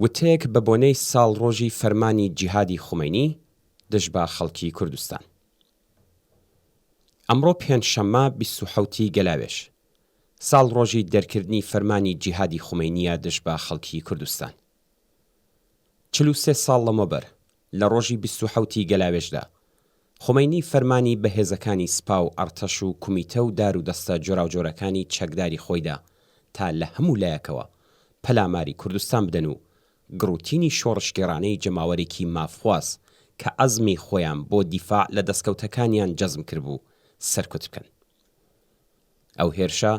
وتەیەک بە بۆنەی ساڵڕۆژی فەرمانی جیهادی خومەینی دژ بە خەڵکی کوردستان. ئەمڕۆ پێنجشەممە 27 ی گەلاوێژ، ساڵڕۆژی دەرکردنی فەرمانی جیهادی خومەینییە دژ بە خەڵکی کوردستان. 43 ساڵ لەمەوبەر لە ڕۆژی 27 ی گەلاوێژدا، خومەینی فەرمانی بە هێزەکانی سپا و ئەڕتەش و کومیتە و دارودەستە جۆراوجۆرەکانی چەکداری خۆی دا تا لە هەموو لایەکەوە پەلاماری کوردستان بدەن و گڕوتینی شۆڕشگێڕانەی جەماوەرێکی مافخواز کە عەزمی خۆیان بۆ دیفاع لە دەسکەوتەکانیان جەزم کربوو سەرکوت بکەن. ئەو هێرشە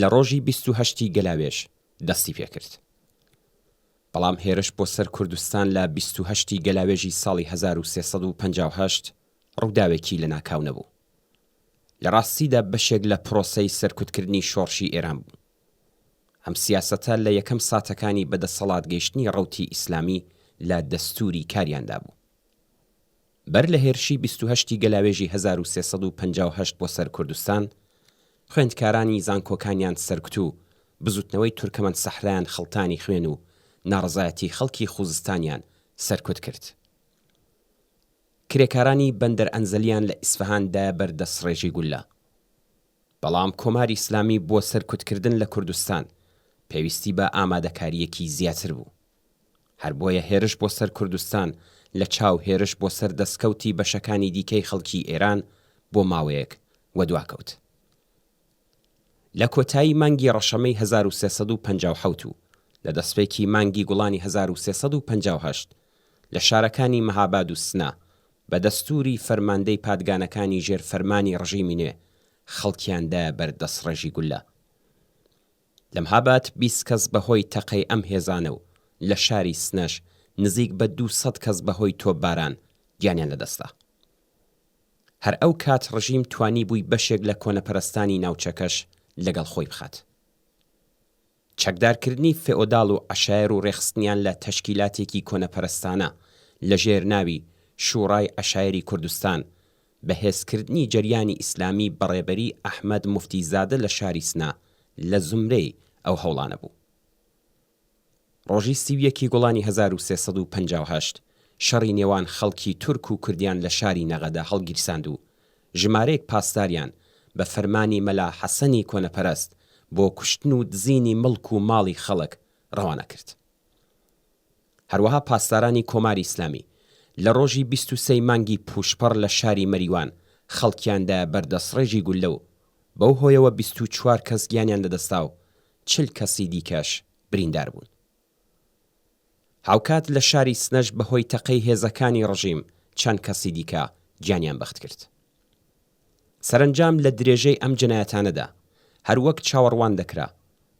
لە ڕۆژی 28 ی گەلاوێژ دەستی پێکرد. بەڵام هێرش بۆ سەر کوردستان لە 28 ی گەلاوێژی ساڵی 1358 ڕووداوێکی لەناکاو نەبوو. لە ڕاستیدا بەشێک لە پرۆسەی سەرکوتکردنی شۆڕشی ئێران بوو. ئەم سیاسەتە لە یەکەم ساتەکانی بەدەسەڵات گەیشتنی ڕەوتی ئیسلامی لە دەستووری کاریاندا بوو. بەر لە هێرشی 28 ی گەلاوێژی 1358 بۆ سەر کوردستان، خوێندکارانی زانکۆکانیان سەرکوت و بزوتنەوەی تورکەمەن سەحرایان خەڵتانی خوێن و ناڕەزایەتی خەڵکی خوزستانیان سەرکوت کرد. کرێکارانی بەندەر ئەنزەلیان لە ئیسفەهان دایە بەر دەستڕێژی گوللە. بەڵام کۆماری ئیسلامی بۆ سەرکوتکردن لە کوردستان پێویستی بە ئامادەکارییەکی زیاتر بوو. هەر بۆیە هێرش بۆ سەر کوردستان لە چاو هێرش بۆ سەر دەسکەوتی بەشەکانی دیکەی خەڵکی ئێران بۆ ماوەیەک وەدوا کەوت. لە کۆتایی مانگی ڕەشەمەی 1357 و لە دەسپێکی مانگی گوڵانی 1358 لە شارەکانی مەهاباد و سنە بە دەستووری فەرماندەی پادگانەکانی ژێر فەرمانی ڕژیمی نوێ خەڵکیان دایە بەر دەسڕێژی گوللە. لە مهاباد 20 کەس بە هۆی تەقەی ئەم هێزانە و لە شاری سنەش نزیک بە 200 کەس بە هۆی تۆپباران گیانیان لەدەستدا. هەر ئەو کات ڕژیم توانیبووی بەشێک لە کۆنەپەرستانی ناوچەکەش لەگەڵ خۆی بخات. چەکدارکردنی فێئۆداڵ و عەشایەر و ڕێکخستنیان لە تەشکیلاتێکی کۆنەپەرستانە لە ژێر ناوی شوڕای عەشایەری کوردستان، بەهێزکردنی جەریانی ئیسلامی بە ڕێبەری ئەحمەد موفتی زادە لە شاری سنە لە زومرەی ئەو هەوڵانە بوو. ڕۆژی 31 ی گوڵانی 1358 شەڕی نێوان خەڵکی تورک و کوردیان لە شاری نەغەدە هەڵگیرساند و ژمارەیەک پاسداریان بە فەرمانی مەلا حەسەنی کۆنەپەرست بۆ کوشتن و دزینی مڵک و ماڵی خەڵک ڕەوانە کرد. هەروەها پاسدارانی کۆماری ئیسلامی لە ڕۆژی 23 ی مانگی پووشپەڕ لە شاری مەریوان خەڵکیان دایە بەر دەستڕێژی گوللە و بەو هۆیەوە 24 کەس گیانیان لەدەستدا و 40 کەسی دیکەش بریندار بوون. هاوکات لە شاری سنەش بە هۆی تەقەی هێزەکانی ڕژیم چەند کەسی دیکە گیانیان بەخت کرد. سەرەنجام لە درێژەی ئەم جەنایەتانەدا، هەر وەک چاوەڕوان دەکرا،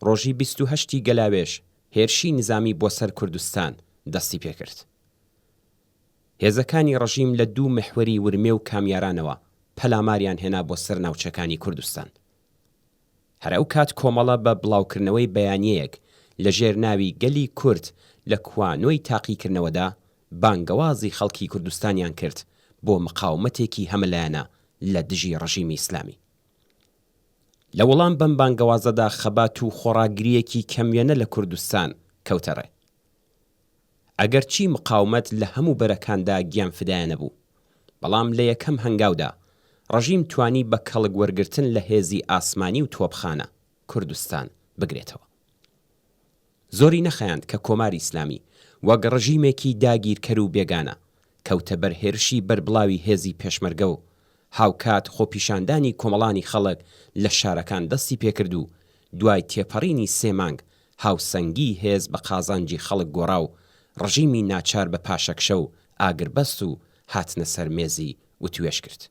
ڕۆژی 28 ی گەلاوێژ هێرشی نیزامی بۆ سەر کوردستان دەستی پێکرد. هێزەکانی ڕژیم لە دوو میحوەری ورمێ و کامیارانەوە پەلاماریان هێنا بۆ سەر ناوچەکانی کوردستان. هەر ئەو کات کۆمەڵە بە بڵاوکردنەوەی بەیانیەیەک لە ژێر ناوی گەلی کورد لە کوانۆی تاقیکردنەوەدا بانگەوازی خەڵکی کوردستانیان کرد بۆ مقاومەتێکی هەمەلایەنە لە دژی ڕژیمی ئیسلامی. لە وەڵام بەم بانگەوازەدا خەبات و خۆڕاگرییەکی کەموێنە لە کوردستان کەوتە ڕێ. ئەگەرچی مقاومەت لە هەموو بەرەکاندا گیانفدایانە بوو، بەڵام لە یەکەم هەنگاودا ڕژیم توانی بە کەڵک وەرگرتن لە هێزی ئاسمانی و تۆپخانە، کوردستان بگرێتەوە. زۆری نەخایاند کە کۆماری ئیسلامی وەک ڕژیمێکی داگیرکەر و بێگانە کەوتە بەر هێرشی بەربڵاوی هێزی پێشمەرگە و هاوکات خۆپیشاندانی کۆمەڵانی خەڵک لە شارەکان دەستی پێکرد و دوای تێپەڕینی سێ مانگ هاوسەنگیی هێز بە قازانجی خەڵک گۆڕا و ڕژیمی ناچار بە پاشەکشە و ئاگربەست و هاتنە سەر مێزی وتوێژ کرد.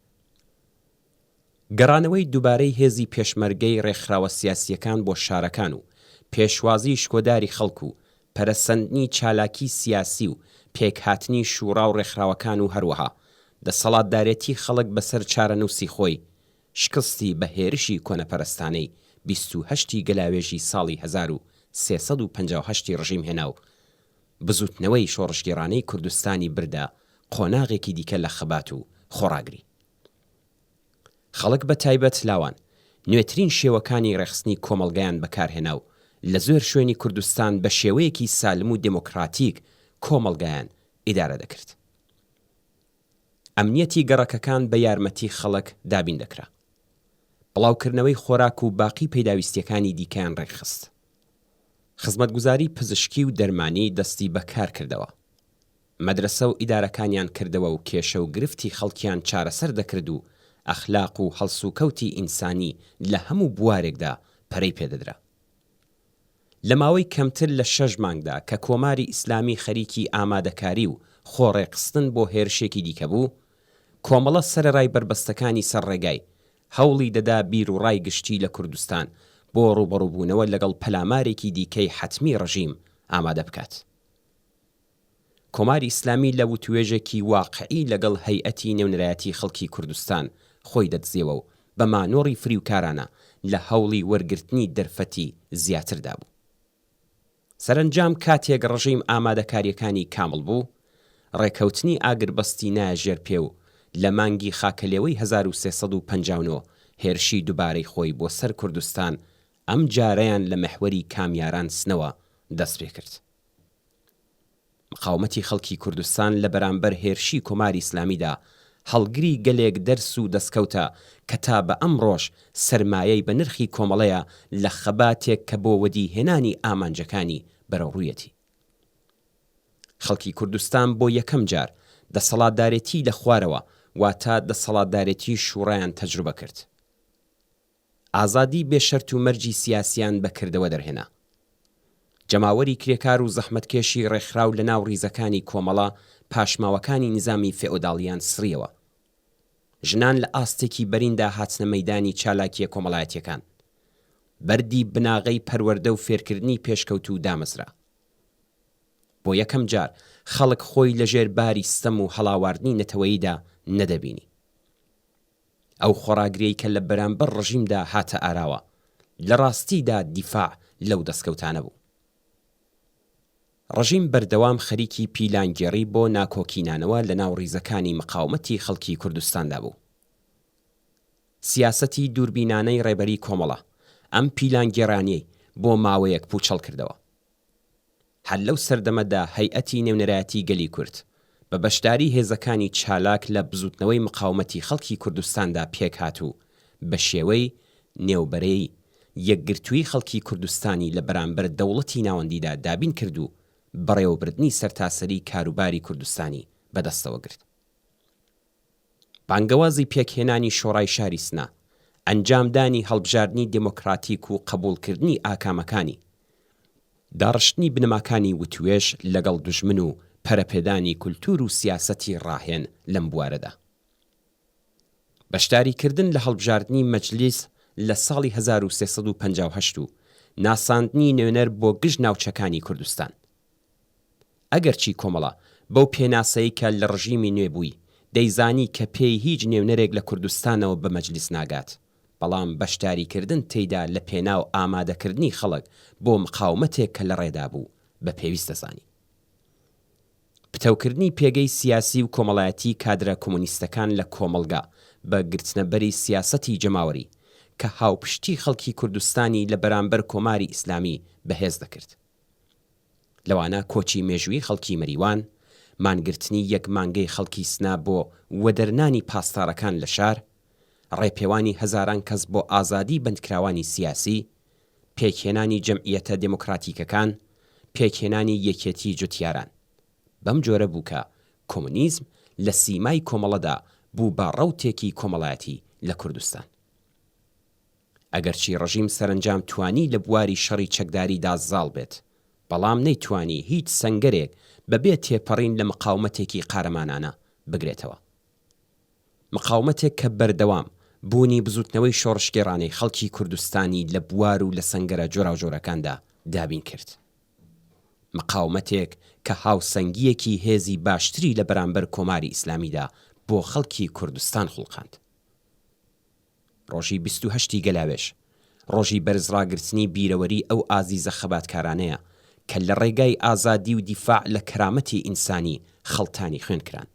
گەڕانەوەی دوبارەی هێزی پێشمەرگەی ڕێکخراوە سیاسییەکان بۆ شارەکان و پێشوازیی شکۆداری خەڵک و پەرەسەندنی چالاکیی سیاسی و پێکهاتنی شوڕا و ڕێکخراوەکان و هەروەها دەسەڵاتدارێتی خەڵک بەسەر چارەنووسی خۆی شکستی بە هێرشی کۆنەپەرستانەی 28 ی گەلاوێژی ساڵی 1358 ی ڕژیم هێنا و بزووتنەوەی شۆڕشگێڕانەی کوردستانی بردە قۆناغێکی دیکە لە خەبات و خۆڕاگری. خەڵک بە تایبەت لاوان نوێترین شێوەکانی ڕێکخستنی کۆمەڵگەیان بەکارهێنا و لە زۆر شوێنی کوردستان بە شێوەیەکی سالم و دێمۆکڕاتیک کۆمەڵگایان ئیدارە دەکرد. ئەمنیەتی گەڕەکەکان بە یارمەتی خەڵک دابین دەکرا. بڵاوکردنەوەی خۆراک و باقی پیداویستیەکانی دیکەیان ڕێکخست. خزمەتگوزاری پزشکی و دەرمانی دەستی بە کار کردەوە. مەدرەسە و ئیدارەکانیان کردەوە و کێشە و گرفتی خەڵکیان چارەسەر دەکرد و ئەخلاق و هەڵسوکەوتی ئینسانی لە هەموو بوارێکدا پەرەی پێدەدرا. لە ماوەی کەمتر لە شەش مانگدا کە کۆماری ئیسلامی خەریکی ئامادەکاری و خۆ ڕێکخستن بۆ هێرشێکی دیکە بوو، کۆمەڵە سەرەرای بەربەستەکانی سەر ڕێگای، هەوڵی دەدا بیروڕای گشتی لە کوردستان بۆ ڕووبەڕووبوونەوە لەگەڵ پەلامارێکی دیکەی حەتمی ڕژیم ئامادە بکات. کۆماری ئیسلامی لە وتوێژێکی واقعی لەگەڵ هەیئەتی نوێنەرایەتی خەڵکی کوردستان خۆی دەدزیەوە و بە مانۆڕی فریوکارانە لە هەوڵی وەرگرتنی دەرفەتی زیاتردا بوو. سەرەنجام کاتێک ڕژیم ئامادەکارییەکانی کامڵ بوو، ڕێکەوتنی ئاگربەستی نایە ژێر پێ و لە مانگی خاکەلێوەی 1359 هێرشی دوبارەی خۆی بۆ سەر کوردستان ئەم جارەیان لە مێحوەری کامیاران سنەوە دەست پێکرد. مقاومەتی خەڵکی کوردستان لە بەرامبەر هێرشی کۆماری ئیسلامیدا هەڵگری گەلێک دەرس و دەسکەوتە کە تا بە ئەمڕۆش سەرمایەی بە نرخی کۆمەڵەیە لە خەباتێک کە بۆ وەدی هێنانی ئامانجەکانی بەرەوڕوویەتی. خەڵکی کوردستان بۆ یەکەم جار دەسەڵاتدارێتیی لە خوارەوە واتە دەسەڵاتدارێتیی شووڕایان تەجروبە کرد. ئازادی بێ شەرت و مەرجی سیاسیان بە کردەوە دەرهێنا. جەماوەری کرێکار و زەحمەتکێشی ڕێکخراو لە ناو ڕیزەکانی کۆمەڵە پاشماوەکانی نیزامی فێئۆداڵیان سڕیەوە. ژنان لە ئاستێکی بەریندا هاتنە مەیدانی چالاکییە کۆمەڵایەتییەکان. بەردی بناغەی پەروەردە و فێرکردنی پێشکەوتوو دامەزرا. بۆ یەکەم جار خەڵک خۆی لە ژێر باری ستەم و هەڵاواردنی نەتەوەییدا نەدەبینی. ئەو خۆڕاگریەی کە لە بەرامبەر ڕژیمدا هاتە ئاراوە، لە ڕاستیدا دیفاع لەو دەسکەوتانە بوو. ڕژیم بەردەوام خەریکی پیلانگێڕی بۆ ناکۆکینانەوە لە ناو ڕیزەکانی مقاومەتی خەڵکی کوردستاندا بوو. سیاسەتی دووربینانەی ڕێبەری کۆمەڵە، ئەم پیلانگێڕانیەی بۆ ماوەیەک پووچەڵ کردەوە. هەر لەو سەردەمەدا هەیئەتی نوێنەرایەتی گەلی کورد بە بەشداری هێزەکانی چالاک لە بزووتنەوەی مقاومەتی خەڵکی کوردستاندا پێکهات و بە شێوەی نێوبەرەیی یەکگرتوویی خەڵکی کوردستانی لە بەرامبەر دەوڵەتی ناوەندیدا دابین کرد و بەڕێوەبردنی سەرتاسەری کاروباری کوردستانی بەدەستەوە گرت. بانگەوازی پێکهێنانی شۆڕای شاری سنە، ئەنجامدانی هەڵبژاردنی دێمۆکڕاتیک و قەبووڵکردنی ئاکامەکانی، داڕشتنی بنەماکانی وتوێژ لەگەڵ دوژمن و پەرەپێدانی کولتوور و سیاسەتی ڕاهێن لەم بوارەدا. بەشداریکردن لە هەڵبژاردنی مەجلیس لە ساڵی 1358 و ناساندنی نوێنەر بۆ گشت ناوچەکانی کوردستان. ئەگەرچی کۆمەڵە بەو پێناسەی کە لە ڕژیمی نوێ بووی، دەیزانی کە پێی هیچ نوێنەرێک لە کوردستانەوە بە مەجلیس ناگات، بەڵام بەشداریکردن تێیدا لە پێناو ئامادەکردنی خەڵک بۆ مقاومەتێک کە لە ڕێدا بوو، بە پێویست دەزانی. پتەوکردنی پێگەی سیاسی و کۆمەڵایەتی کادرە کۆمۆنیستەکان لە کۆمەڵگا بە گرتنەبەری سیاسەتی جەماوەری کە هاوپشتی خەڵکی کوردستانی لە بەرامبەر کۆماری ئیسلامی بەهێز دەکرد. لەوانە کۆچی مێژوویی خەڵکی مەریوان، مانگرتنی یەک مانگەی خەڵکی سنە بۆ وەدەرنانی پاسدارەکان لە شار، ڕێپێوانی هەزاران کەس بۆ ئازادی بەندکراوانی سیاسی، پێکهێنانی جەمعیەتە دێمۆکڕاتیکەکان، پێکهێنانی یەکێتی جوتیاران. بەم جۆرە بوو کە کۆمۆنیزم لە سیمای کۆمەڵەدا بوو بە ڕەوتێکی کۆمەڵایەتی لە کوردستان. ئەگەرچی ڕژیم سەرەنجام توانی لە بواری شەڕی چەکداریدا زاڵ بێت، بەڵام نەیتوانی هیچ سەنگەرێک بە بێ تێپەڕین لە مقاومەتێکی قارەمانانە بگرێتەوە. مقاومەتێک کە بەردەوام بوونی بزووتنەوەی شۆڕشگێڕانەی خەڵکی کوردستانی لە بوار و لە سەنگەرە جۆراوجۆرەکاندا دابین کرد. مقاومەتێک کە هاوسەنگییەکی هێزی باشتری لە بەرامبەر کۆماری ئیسلامیدا بۆ خەڵکی کوردستان خوڵقاند. ڕۆژی 28 ی گەلاوێژ، ڕۆژی بەرزڕاگرتنی بیرەوەری ئەو ئازیزە خەباتکارانەیە کە لە ڕێگای ئازادی و دیفاع لە کەرامەتی ئینسانی خەڵتانی خوێن کران.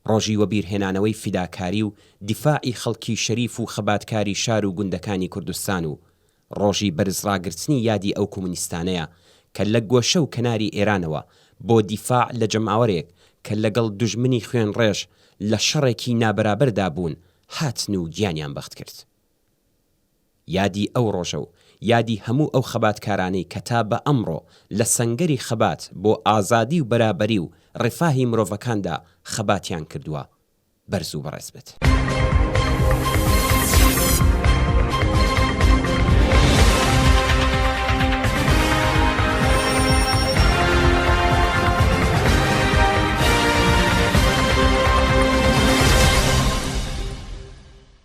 ڕۆژی وەبیرهێنانەوەی فیداکاری و دیفاعی خەڵکی شەریف و خەباتکاری شار و گوندەکانی کوردستان و. ڕۆژی بەرزڕاگرتنی یادی ئەو کۆمونیستانەیە کە لە گۆشە و کەناری ئێرانەوە بۆ دیفاع لە جەماوەرێک کە لەگەڵ دوژمنی خوێنڕێژ لە شەڕێکی نابەرابەردا بوون هاتن و گیانیان بەخت کرد. یادی ئەو ڕۆژە و یادی هەموو ئەو خەباتکارانەی کە تا بە ئەمڕۆ لە سەنگەری خەبات بۆ ئازادی و بەرابەری و ڕفاهی مرۆڤەکاندا خەباتیان کردووە بەرز و بەڕێز بێت.